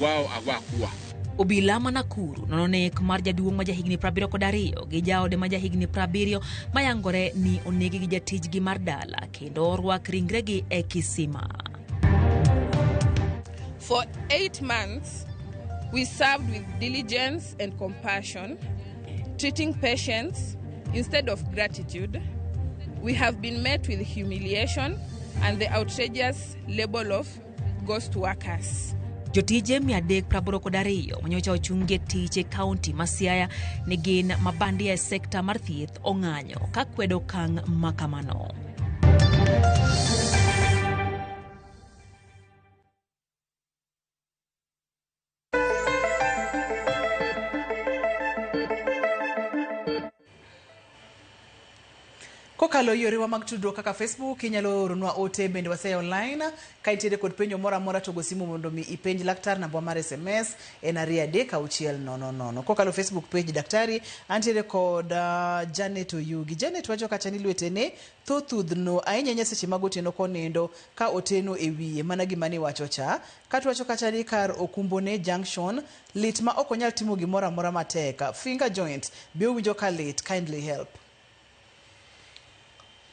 wao hawakuwa. Obila ma Nakuru nono nek mar jaduong' ma jahigni 72 gi jaode ma jahigni 70 mayangore ni onegi gi jatijgi mar dala kendo orwak ringregi e kisima. For 8 months, we served with diligence and compassion, treating patients instead of gratitude. We have been met with humiliation and the outrageous label of ghost workers. Jotije 382 manyocha ochungi e tich e kaunti ma Siaya ni gin mabandia e sekta mar thieth ong'anyo ka kwedo okang' ma kamano. Kokalo yorewa mag tudruok kaka Facebook, inyalo oronwa ote bende waseye online. Ka intiere kod penjo moro amora to go simu mondo mi ipenj laktar. Namba mar SMS en 23600. Kokalo Facebook page daktari, antiere kod Janet Oyugi. Janet wacho kacha ni lwetene tho thudhno ahinya ahinya seche mag otieno konindo ka oteno e wiye mana gima niwacho cha. Kato wacho kacha ni kar Okumbone Junction lit ma ok onyal timo gimoro amora matek. Finger joint be owinjo ka lit, kindly help.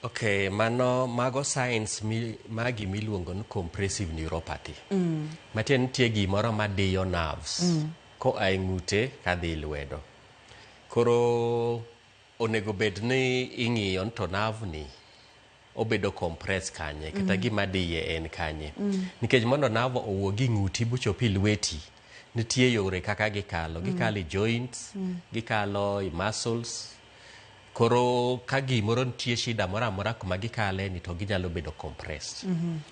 Okay, mano mago signs mi, magi miluongo ni compressive neuropathy. Matiende nitie gimoro madiyo nerves koa e ng'ute kadhi lwedo. Koro onego bed ni ing'iyo ni to nerve ni obedo compress kanye kata gima diye en kanye. Nikech mondo nerve owuog e ng'uti bochop e lweti, nitie yore kaka gikalo. Gikalo e joints, gikalo e muscles. Koro ka gimoro nitie shida moro amora kuma gikale ni to ginyalo bedo compressed.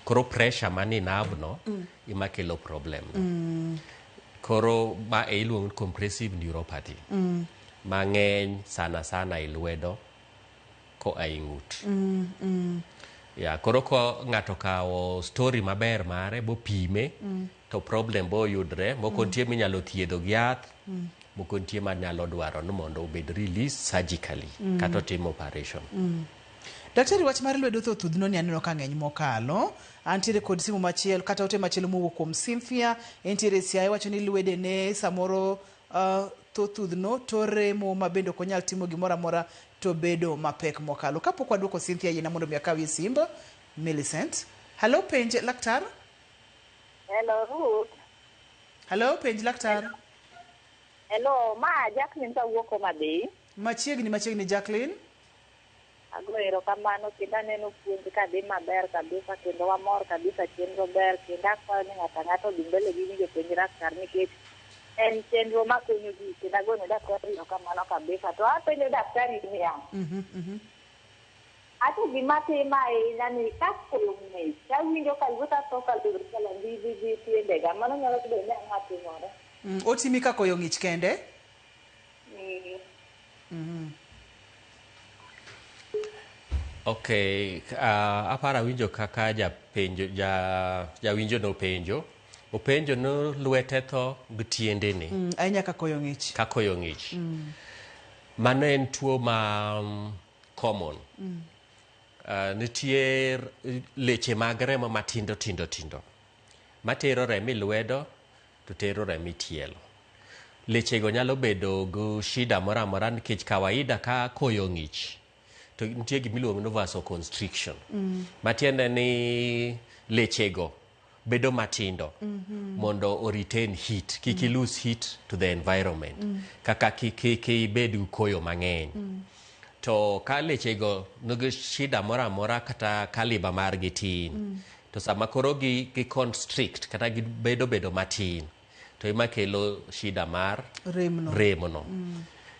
Koro pressure manie nerve no ema kelo problem no. Koro ma e iluongo ni compressive neuropathy. Mang'eny sana sana e lwedo koa e ng'ut. Ya, koro ko ng'ato okawo story maber mare bopime to problem boyudre moko nitie minyalo thiedho gi yath moko nitie manyalo dwaro ni mondo obed release surgically kata otim operation. Daktari, wach mar lwedo tho thudhno ni aneno ka ng'eny mokalo. Antiere kod simu machielo kata ote machielo mowuok kuom Cynthia. Entiere Siaya wacho ni lwedene samoro tho thudhno to remo ma bende ok onyal timo gimoro amora to bedo mapek mokalo. Kapok waduoko Cynthia, yiena mondo mi akawie simb Millicent. Hello, penj laktar. Hello, Ruth. Hello, penj laktar. Hello, ma Jacqueline kawuok Homa Bay. Machiegni machiegni Jacqueline. Ago erokamano kendo aneno puonj kadhi maber kabisa kendo wamor kabisa chenro ber kendo akwayo ni ng'ato ang'ata odhi mbele gi winjo penj laktar nikech en chenro makonyo ji kendo agone daktari erokamano kabisa. To apenjo daktari niya, ato gima tima ahinya ni ka koyo ng'ich awinjo ka lweta tho ka ndidi gi tiendega mano nyalo bedo ni ang'o timore. Otimi ka koyo ng'ich kende? Okay, aparo awinjo kaka japenjo jawinjo nopenjo. Openjo ni lwete tho gi tiendene. Ahinya ka koyo ng'ich. Ka koyo ng'ich. Mano en tuo ma common. Nitie leche mag remo matindo tindo tindo matero remo e lwedo to tero remo e tielo. Lechego nyalo bedo gi shida moro amora nikech kawaida ka koyo ng'ich to nitie gimiluongo ni vasoconstriction. Matiende ni lechego bedo matindo mondo o retain heat, kik mm. lose heat to the environment. Kaka kik ibed gi koyo mang'eny. To ka lechego nigi shida moro amora kata kaliba margi tin, to sama koro gi constrict kata gibedo bedo matin to ema kelo shida mar remno. Remno.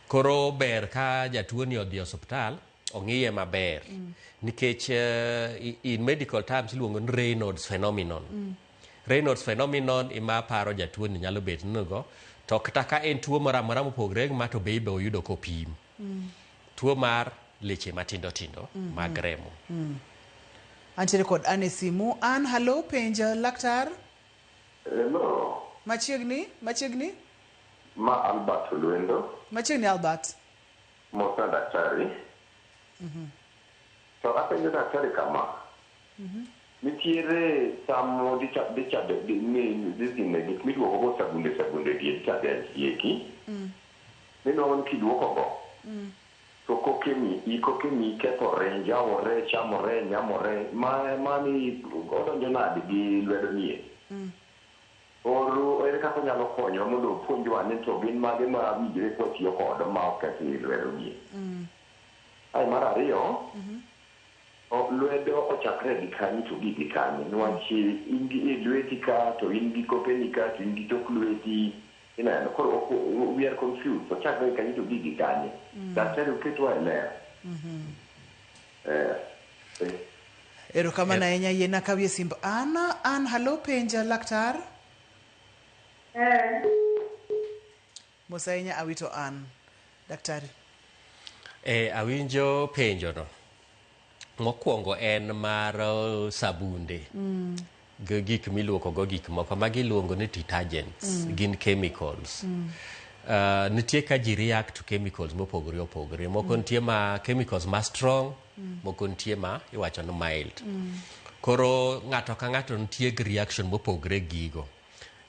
Koro ber ka jatuo ni odhi e osiptal ong'iye maber nikech in medical terms iluongo ni Raynaud's phenomenon. Raynaud's phenomenon ema aparo jatuo ni nyalo bet nigo to kata ka en tuo moro amora mopogre gi ma to be ibe oyudo kopim. Tuo mar leche matindo tindo mag remo. Antiere kod Ann e simu. Ann, hello, penj laktar. Hello. Machiegni, machiegni. Ma Albert Olwendo. Machiegni Albert. Mosa daktari. To apenjo daktari kama. Nitiere samo gik miluoko go sabunde sabunde gi detergent eki. Minwang'o ni kiluoko go to kokeni kethore, njawore, chamore, nyamore, ma mani odonjo nade gi lwedo nie. Or ere kaka onyalo konyowa mondo opuonjwa ni to gin mage ma winjre kwatiyo kodo ma ok keth lwedo nie. Ae mar ariyo, O, lwedo ochakre gi kanye to gik gi kanye niwach in gi e lweti ka to in gi kopeni ka to in gi tok lweti ineno koro ok we are confused ochakre gi kanye to gik gi kanye daktari oketwa e ler eh, eh. Erokamano ahinya yiena kawie simb An. An halo penja laktar. Eh. Mos ahinya awito An. Daktari. E, awinjo penjono. Mokwongo en mar sabunde gi gik miluoko go gik moko magi iluongo ni detergents gin chemicals. Nitie ka ji react to chemicals mopogore opogore. Moko nitie ma chemicals ma strong, moko nitie ma iwacho ni mild. Koro ng'ato ka ng'ato nitie gi reaction mopogore gigo.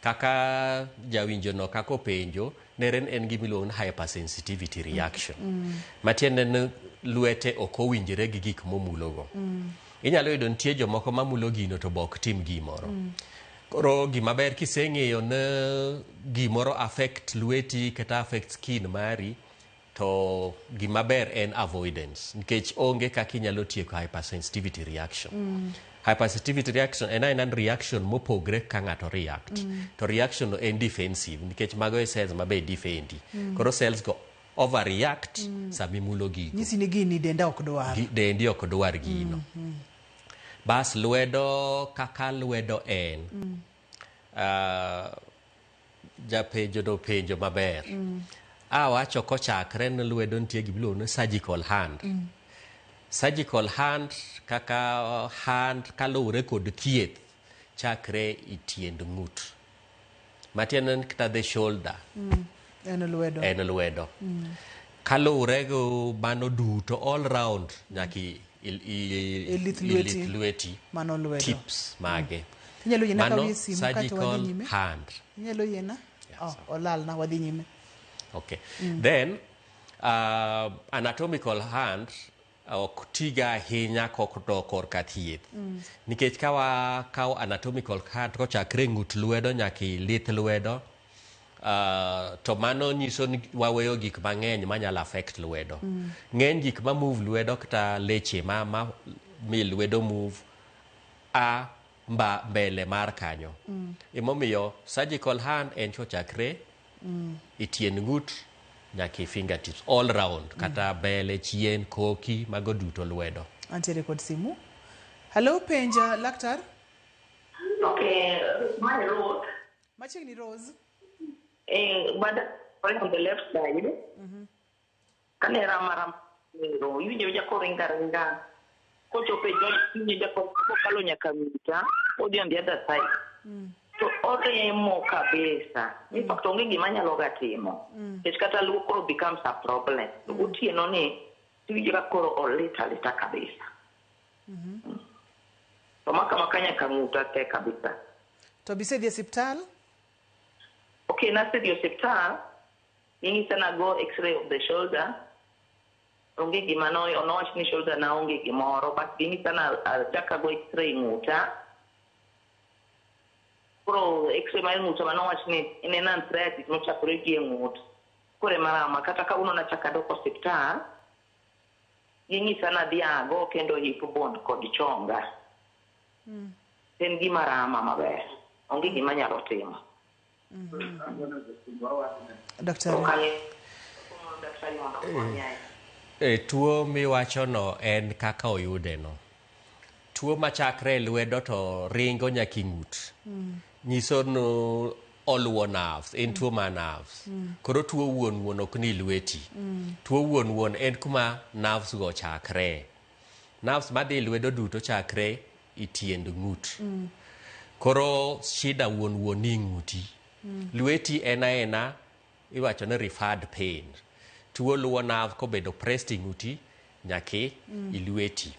Kaka jawinjo no kaka openjo, nere en gima iluongo ni hypersensitivity reaction. Matiende ni lwete ok owinjore gi gik momulogo. Inyalo yudo nitie jomoko mamulo gino to be ok tim gimoro. Koro gima ber kiseng'eyo ni gimoro affect lweti kata affect skin mari, to gima ber en avoidance nikech onge kaka inyalo tieko hypersensitivity reaction. Hypersensitivity reaction en aena reaction mopogre ka ng'ato react. To reaction no en defensive nikech mago e cells mabe defendi. Koro cells go overreact sama imulo gigo. Nyisi ni gini denda ok dwar. Dendi ok dwar gino. Bas lwedo kaka lwedo en. Japenjo no penjo maber. Awacho kochakre ni lwedo nitie gima iluongo ni surgical hand. Surgical hand kaka hand kaluwore kod thieth chakre e tiend ng'ut. Matiende ni kata the shoulder En lwedo. en lwedo. Kaluwore gi mano duto all round nyaka E lith lweti. lith lweti Mano lwedo. tips mage. Inyalo yiena Mano kawie simu kato wadhi surgical nyime. hand. Inyalo yiena? Oh, olalna wadhi nyime. Okay. Then anatomical hand ok tiga ahinya kokdok korka thieth. Nikech ka wakawo anatomical hand kochakre e ng'ut lwedo nyaka e lith lwedo, to mano nyiso ni waweyo gik mang'eny manyalo affect lwedo. Ng'eny gik ma move lwedo kata leche ma mi lwedo move a mba mbele mar kanyo. Emomiyo surgical hand en kochakre e tiend ng'ut nyaka e fingertips all round kata mbele chien koki mago duto lwedo. Antiere kod simu. Hello penja laktar. Okay, my Ruth. Machiegni Rose. But on the left side. Kane rama rama ero, iwinjo winja koringa ringa. Kochopo e joint iwinjo winja kokalo nyaka ng'uta, odhi on the other side. To oremo kabisa. In fact, onge gima anyalo ga timo. Nikech kata luok koro becomes a problem. To gotieno ni, tiwinjo ka koro olit alita kabisa. To maka maka nyaka ng'uta te kabisa. To bisedhi e osiptal? Okay, nasedhi osiptal, ging'isa nago x-ray of the shoulder. Onge gima no nowach ni shoulder na onge gimoro, but ging'isa na achak ago x-ray ng'uta. Koro x-ray mar ng'uta manowach ni en arthritis mochakore gi e ng'ut. Koro ema rama, kata kawuono nachak adok osiptal, ging'isa nadhi ago kendo hip bone kod chonga. En gima rama maber. Onge gima anyalo timo. Daktari. Daktari mondo okonya. E, tuo miwachono en kaka oyude no. Tuo machakre e lwedo to ringo nyaka e ng'ut. Nyiso ni oluwo nerves, en tuo mar nerves. Koro tuo wuon wuon ok ni lweti. Tuo wuon wuon en kuma nerves go chakre. Nerves madhi e lwedo duto chakre e tiend ng'ut. Koro shida wuon wuon ni ng'uti. Lweti en aena iwacho ni referred pain. Tuo luwo nerve kobedo pressed e ng'uti nyaka i lweti.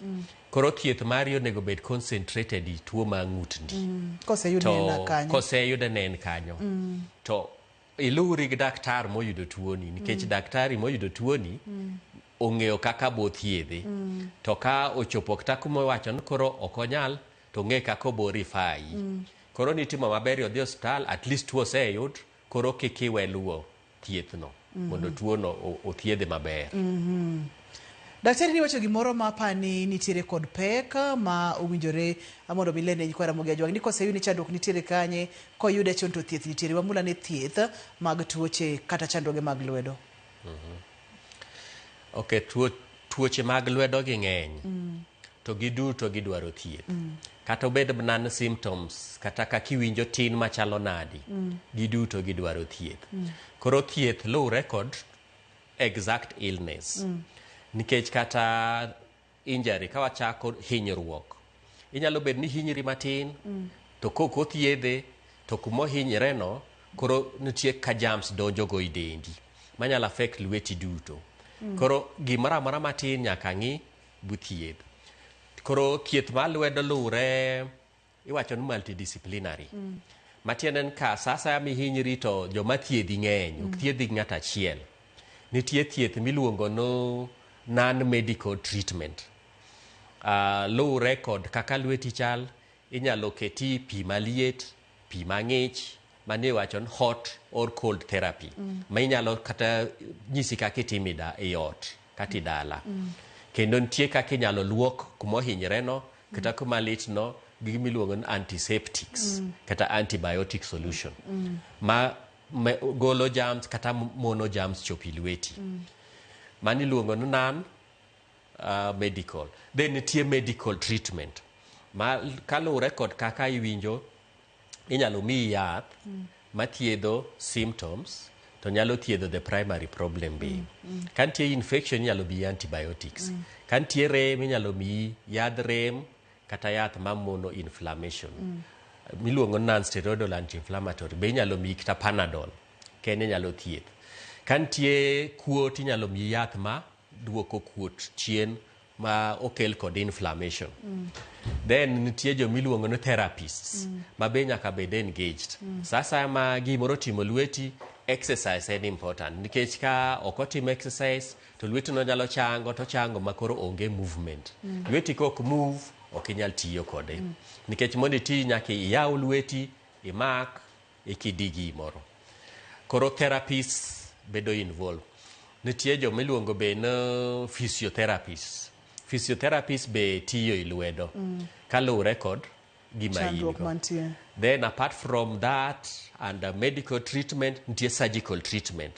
Koro thieth mari onego bed concentrated e tuo mar ng'utni. Koseyud ni en kanyo. Koseyude ne en kanyo. To iluwri gi daktar moyudo tuoni nikech daktari moyudo tuoni ong'eyo kaka bo thiedhe. To ka ochopo kata kuma iwacho ni koro ok onyal to ong'e kaka obo refer yi. Koro nitimo maber odhi osiptal at least tuo oseyud koro kik iwe luwo thieth no mondo tuo no othiedhe maber. Daktari niwacho gimoro ma apani nitiere kod pek ma owinjore mondo mi lerne nyikwa Ramogi Ajwang' ni koseyud ni chandruok nitiere kanye, koyude chon to thieth nitiere. Wamul ane thieth mag tuoche kata chandruoge mag lwedo. Ok, tuoche mag lwedo gi ng'eny. To giduto gidwaro thieth. Kata obed non symptoms, kata kaka iwinjo tin machalo nadi, giduto gidwaro thieth. Koro thieth luwre kod exact illness. Nikech kata injury, ka wachako hinyruok, inyalo bedo ni hinyri matin, to kok othiedhe, to kumohinyre no, koro nitie ka germs donjo go e dendi, manyalo affect lweti duto. Koro gimoro amora matin nyaka ng'i bu thiedh. Koro thieth mar lwedo luwre, iwacho ni multidisciplinary. Matiende en ka sa asaya mihinyri to joma thiedhi ng'eny, ok thiedhi gi ng'ato achiel. Nitie thieth miluongo no non-medical treatment. Luwre kod kaka lweti chal, inyalo keti pi maliet, pi mang'ich, mano iwacho ni hot or cold therapy. Ma inyalo kata nyisi kaka itimo e ot kata e dala. Kendo nitie kaka inyalo luok kumohinyre no, kata kuma lit no gi gimiluongo ni antiseptics kata antibiotic solution. Ma golo germs kata mono germs chopo e lweti. Mano iluongo ni non medical. Then nitie medical treatment. Ma kaluwore kod kaka iwinjo, inyalo miyi yath mathiedho symptoms to nyalo thiedho the primary problem be. Ka nitie infection inyalo miyi antibiotics. Ka nitie rem inyalo miyi yadh rem kata yath mamono inflammation. Miluongo ni non-steroidal anti-inflammatory be inyalo miyi kata Panadol kende nyalo thieth. Ka nitie kuot inyalo miyi yath ma duoko kuot chien ma okel kod inflammation. Then nitie jomiluongo ni therapists ma be nyaka bed engaged. Sa asaya ma gimoro otimo lweti, exercise en important nikech ka ok otim exercise to lweti no nyalo chango to chango ma koro onge movement. Lweti kok move ok inyal tiyo kode. Nikech mondo iti nyaka iyaw lweti, imak, ikidi gimoro. Koro therapists bedo involved. Nitie jomiluongo be ni physiotherapists. Physiotherapists be tiyo e lwedo kaluwore kod gima in Chandruok go. mantie. Then apart from that and medical treatment, nitie surgical treatment.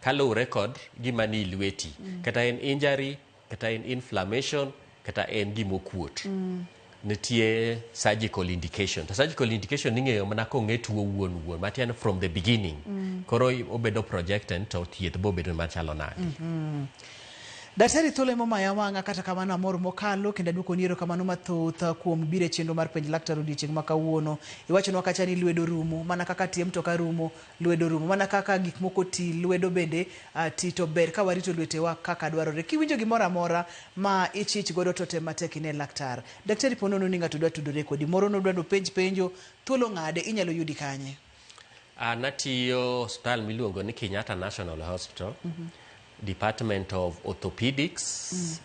Kaluwore kod gima ni lweti. Kata en injury, kata en inflammation, kata en gimokuot. Nitie surgical indication. To surgical indication ing'eyo mana kong'e tuo wuon wuon, matiende from the beginning. Koro obedo projected to thieth bobedo machalo nade. Daktari thuolo emomaya wang'a kata kamano amor mokalo kendo aduokoni erokamano mathoth kuom biro e chenro mar penj laktar odiochieng' ma kawuono. Iwachonwa kacha ni lwedo rumo, mana kaka tie mtoka rumo, lwedo rumo, mana kaka gik moko ti, lwedo bende ti to ber ka warito lwetewa kaka dwarore. Kiwinjo gimoro amora ma ichich godo to tem matek ine laktar. Daktari po nono ni ng'ato dwa tudore kodi, moro nodwa nopenj penjo, thuolo ng'ade, inyalo yudi kanye? An atiyo osiptal miluongo ni Kenyatta National Hospital, Department of Orthopedics,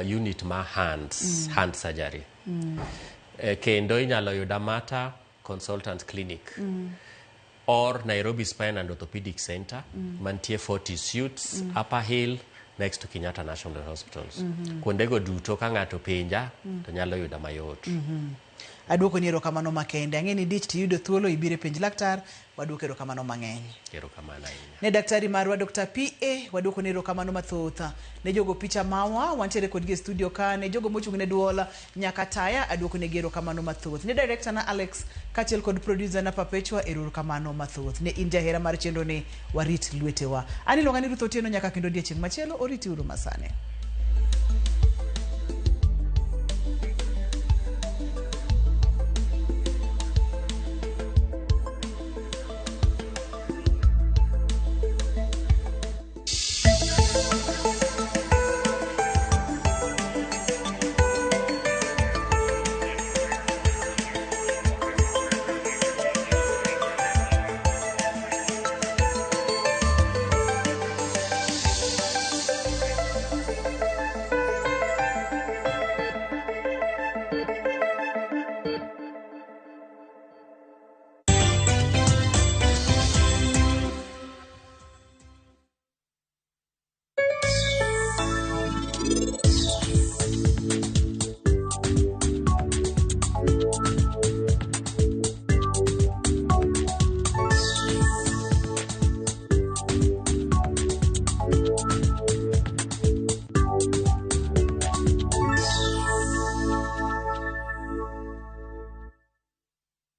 unit ma hands, hand surgery. Kendo inyalo yuda Mata Consultant Clinic or Nairobi Spine and Orthopedic Center, mantie 40 Suites, Upper Hill, next to Kenyatta National Hospitals. Kuondego duto ka ng'ato penja, to nyalo yuda mayot. Aduokoni erokamano makende. Ang'e ni dich tiyudo thuolo ibiro e penj laktar, waduoko erokamano mang'eny. Erokamano ahinya. Ne daktari marwa Dr. PA waduoko ne erokamano mathoth. Ne jogo picha mawa wantiere kodgi e studio ka, ne jogo mochung' ne duol nyaka taya aduoko negi erokamano mathoth. Ne director na Alex kaachiel kod producer na Perpetua erokamano mathoth. Ne in jahera mar chenro ni warit lwetewa. An iluonga ni Ruth Otieno nyaka kendo odiechieng' machielo oriti uru masani.